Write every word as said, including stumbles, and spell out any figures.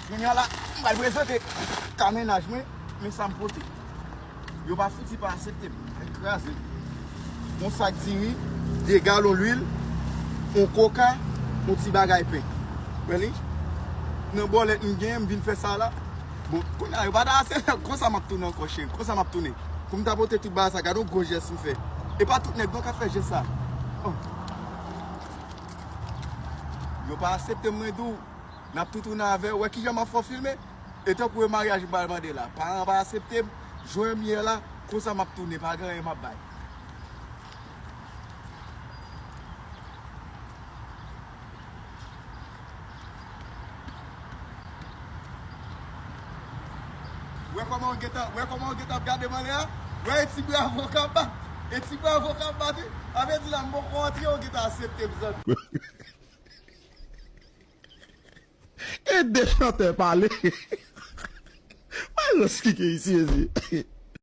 Kounye a la, m pral prezante ka mennaj mwen, men sa m pote. Yo pa fouti pa aksepte m. Fè kraze. Yon sak diri, de galon lwil, yon koka, yon ti bagay pen. Wè li? Nan bòlèt m gen, m vin fè sa la. Bon, kounye a, yo pa ta aksepte m. Konsa m ap tounen ankò, cheri. Konsa m ap tounen. Pou m ta pote tout bagay sa, gade yon gwo jès m fè. E pa tout nèg non k ap fè jès sa. Oh. Yo pa aksepte m, mwen di w. N ap tou tounen avè w. Wè kijan m ap fè w filme? E tankou e maryaj m pral mande la. Paran pa aksepte m. Jwenn m ye la. Konsa m ap tounen. Pa gen anyen m ap bay. Wè kòman w gentan, wè kòman w gentan ap gade m anlè a? Wè e ti bravo k ap bat. E ti bravo k ap bat, wi. A vle di la, m poko antre, w gentan aksepte m, zanmi. E de chantè pale. Mwen rans ki gen isi, mezi.